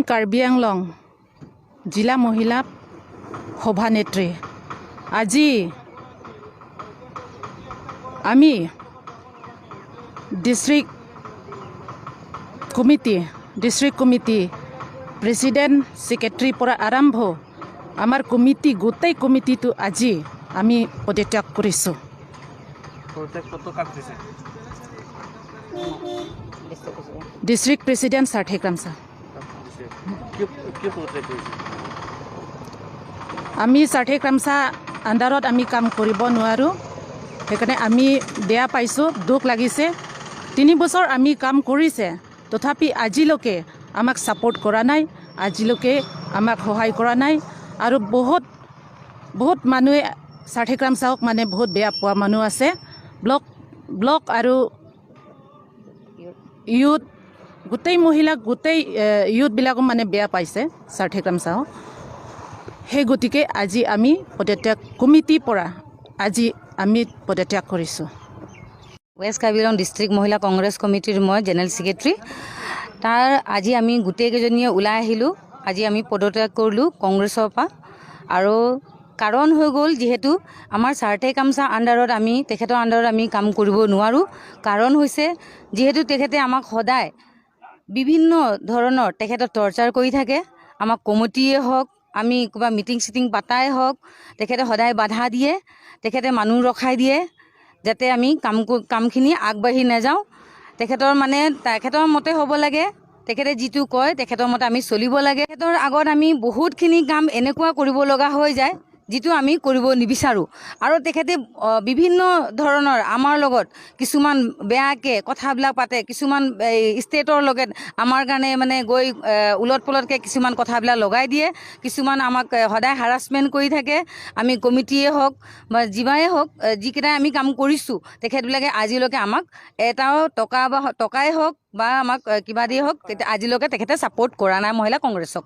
কাৰ্বি আংলং জিলা মহিলা সভানেত্ৰী। আজি আমি ডিষ্ট্ৰিক্ট কমিটি প্ৰেচিডেণ্ট, ছেক্ৰেটাৰীৰ পৰা আৰম্ভ আমাৰ কমিটি, গোটেই কমিটিটো আজি আমি পদত্যাগ কৰিছোঁ। পদত্যাগ পত্ৰ কাক দিছে? District president Sarthe Kramsa. দিছে। কিয় কিয় পদত্যাগ কৰিছে? আমি সাৰ্থে ক্ৰামচা আণ্ডাৰত আমি কাম কৰিব নোৱাৰোঁ। সেইকাৰণে আমি বেয়া পাইছোঁ, দুখ লাগিছে। 3 বছৰ আমি কাম কৰিছে, তথাপি আজিলৈকে আমাক ছাপৰ্ট কৰা নাই, আজিলৈকে আমাক সহায় কৰা নাই। আৰু বহুত বহুত মানুহে সাৰ্থে ক্ৰামচাওক মানে বহুত বেয়া পোৱা মানুহ আছে। ব্লক আৰু ইউথ, গোটেই মহিলা, গোটেই ইউথবিলাকো মানে বেয়া পাইছে সাৰ্থে ক্ৰামচাওক। সেই গতিকে আজি আমি পদত্যাগ, কমিটিৰ পৰা আজি আমি পদত্যাগ কৰিছোঁ। ৱেষ্ট কাৰ্বি আংলং ডিষ্ট্ৰিক্ট মহিলা কংগ্ৰেছ কমিটিৰ মই জেনেৰেল ছেক্ৰেটাৰী। তাৰ আজি আমি গোটেইকেইজনীয়ে ওলাই আহিলোঁ। আজি আমি পদত্যাগ কৰিলোঁ কংগ্ৰেছৰ পৰা। আৰু কাৰণ হৈ গ'ল, যিহেতু আমাৰ চাৰ্টে কামচা আণ্ডাৰত আমি, তেখেতৰ আণ্ডাৰত আমি কাম কৰিব নোৱাৰোঁ। কাৰণ হৈছে, যিহেতু তেখেতে আমাক সদায় বিভিন্ন ধৰণৰ তেখেতক টৰ্চাৰ কৰি থাকে। আমাক কমিটিয়ে হওক, আমি কিবা মিটিং চিটিং পাতাই হওক, তেখেতে সদায় বাধা দিয়ে। তেখেতে মানুহ ৰখাই দিয়ে, যাতে আমি কামখিনি আগবাঢ়ি নাযাওঁ। তেখেতৰ মানে তেখেতৰ মতে হ'ব লাগে। তেখেতে যিটো কয়, তেখেতৰ মতে আমি চলিব লাগে। তেখেতৰ আগত আমি বহুতখিনি কাম এনেকুৱা কৰিব লগা হৈ যায়, যিটো আমি কৰিব নিবিচাৰোঁ। আৰু তেখেতে বিভিন্ন ধৰণৰ আমাৰ লগত কিছুমান বেয়াকৈ কথাবিলাক পাতে। কিছুমান এই ষ্টেটৰ লগত আমাৰ কাৰণে মানে গৈ ওলট পোলটকৈ কিছুমান কথাবিলাক লগাই দিয়ে। কিছুমান আমাক সদায় হাৰাচমেণ্ট কৰি থাকে। আমি কমিটিয়ে হওক বা যিমানেই হওক, যিকেইটাই আমি কাম কৰিছোঁ, তেখেতবিলাকে আজিলৈকে আমাক এটাও টকা বা টকাই হওক বা আমাক কিবা দিয়ে হওক, তেতিয়া আজিলৈকে তেখেতে ছাপৰ্ট কৰা নাই মহিলা কংগ্ৰেছক।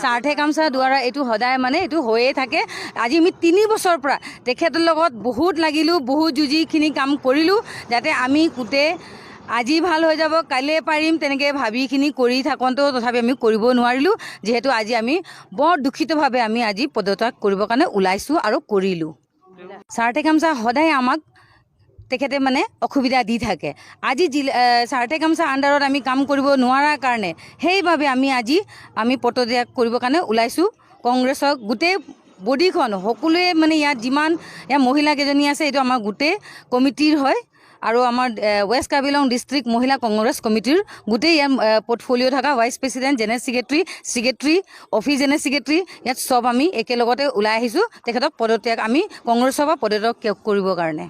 স্বাৰ্থে কামচাৰ দ্বাৰা এইটো সদায় মানে এইটো হৈয়ে থাকে। আজি আমি 3 বছৰৰ পৰা তেখেতৰ লগত বহুত লাগিলোঁ, বহুত যুঁজিখিনি কাম কৰিলোঁ, যাতে আমি গোটেই আজি ভাল হৈ যাব, কাইলৈ পাৰিম, তেনেকৈ ভাবিখিনি কৰি থাকোঁতেও তথাপি আমি কৰিব নোৱাৰিলোঁ। যিহেতু আজি আমি বৰ দুখিতভাৱে আমি আজি পদত্যাগ কৰিবৰ কাৰণে ওলাইছোঁ আৰু কৰিলোঁ। স্বাৰ্থে কামচা সদায় আমাক তেখেতে মানে অসুবিধা দি থাকে। আজি জিলা স্বাৰ্থে কামচা আণ্ডাৰত আমি কাম কৰিব নোৱাৰাৰ কাৰণে, সেইবাবে আমি আজি আমি পদত্যাগ কৰিবৰ কাৰণে ওলাইছোঁ। কংগ্ৰেছক গোটেই বডিখন সকলোৱে মানে ইয়াত যিমান ইয়াত মহিলাকেইজনী আছে, এইটো আমাৰ গোটেই কমিটিৰ হয়। আৰু আমাৰ ৱেষ্ট কাৰ্বি আংলং ডিষ্ট্ৰিক্ট মহিলা কংগ্ৰেছ কমিটিৰ গোটেই ইয়াত পৰ্টফলিঅ' থকা vice president, general secretary, secretary, office general secretary, ইয়াত চব আমি একেলগতে ওলাই আহিছোঁ তেখেতক পদত্যাগ, আমি কংগ্ৰেছৰ পৰা পদত্যাগ কৰিবৰ কাৰণে।